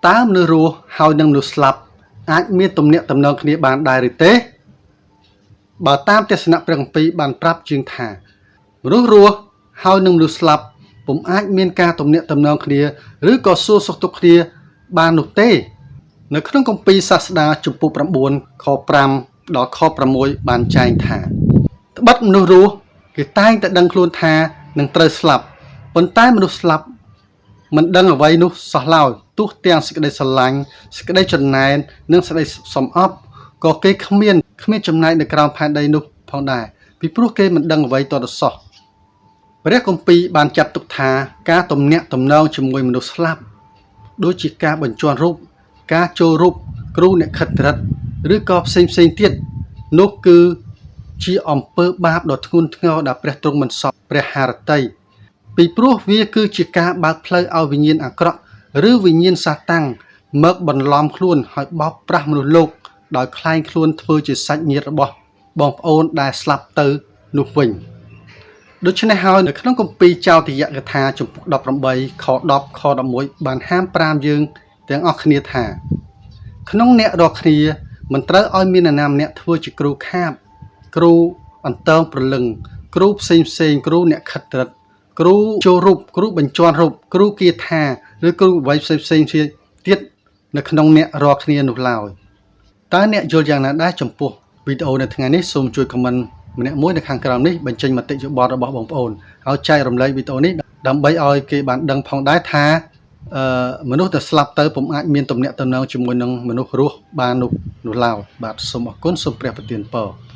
តើមនុស្សរស់ហើយនឹងមនុស្សស្លាប់អាចមានទំនាក់ទំនងគ្នាបានដែរឬទេបើតាមទស្សនៈព្រះគម្ពីរបានប្រាប់ជាងថាមនុស្សរស់ហើយនឹងមនុស្សស្លាប់ពុំអាចមានការទំនាក់ទំនងគ្នាឬក៏សួរសុខទុក្ខគ្នាបាននោះទេ នៅក្នុងគម្ពីរសាស្តាជំពូក9ខ5ដល់ខ6បានចែងថាត្បិតមនុស្សរស់គេតែងតែដឹងខ្លួនថានឹងត្រូវស្លាប់ប៉ុន្តែមនុស្សស្លាប់មិនដឹងអ្វីនោះសោះឡើយទោះទាំងសេចក្តីស្រឡាញ់សេចក្តីចំណែននិងសេចក្តីសំអប់ក៏គេគ្មានគ្មានចំណែកនៅក្រោមផែនដីនោះផងដែរពីព្រោះគេមិនដឹងអ្វីទាល់តែសោះព្រះគម្ពីរបានចាត់ទុកថាការទំនាក់ទំនងជាមួយមនុស្សស្លាប់ ដូចជាការបញ្ជាន់រូបការចូលរូបគ្រូអ្នកខិតរិទ្ធឬក៏ផ្សេងផ្សេងទៀតនោះគឺជាអំពើបាបដ៏ធ្ងន់ធ្ងរដែលព្រះទ្រង់មិនសព្វព្រះハរតីពីព្រោះវាគឺជាការបើកផ្លូវឲ្យវិញ្ញាណអាក្រក់ឬវិញ្ញាណសាតាំងមកបន្លំខ្លួនឲ្យបោកប្រាស់មនុស្សលោកដោយក្លែងខ្លួនធ្វើជាសាច់ញាតិរបស់បងប្អូនដែលស្លាប់ទៅនោះវិញ ដូច្នេះហើយនៅក្នុងគម្ពីរចោទយកថាជំពូក18ខ10ខ11បានហាមប្រាមយើងទាំងអស់គ្នាថា ក្នុងអ្នករាល់គ្នាមិនត្រូវឲ្យមាននរណាម្នាក់ធ្វើជាគ្រូខាប គ្រូអន្តងព្រលឹង គ្រូផ្សេងផ្សេងគ្រូអ្នកខិតរិទ្ធគ្រូចូលរូបគ្រូបញ្ជាន់រូបគ្រូគាថាឬគ្រូអ្វីផ្សេងផ្សេងទៀតនៅក្នុងអ្នករាល់គ្នានោះឡើយតើអ្នកយល់យ៉ាងណាដែរចំពោះវីដេអូនៅថ្ងៃនេះសូមជួយ comment ម្នាក់មួយនៅខាងក្រោមនេះបញ្ចេញមតិយោបល់របស់បងប្អូនហើយចែករំលែកវីដេអូនេះដើម្បីឲ្យគេបានដឹងផងដែរថាអឺមនុស្សដែលស្លាប់ទៅពុំអាចមានទំនាក់ទំនងជាមួយនឹងមនុស្សរស់បាននោះនោះឡើយបាទសូមអរគុណសូមព្រះប្រទានពរ។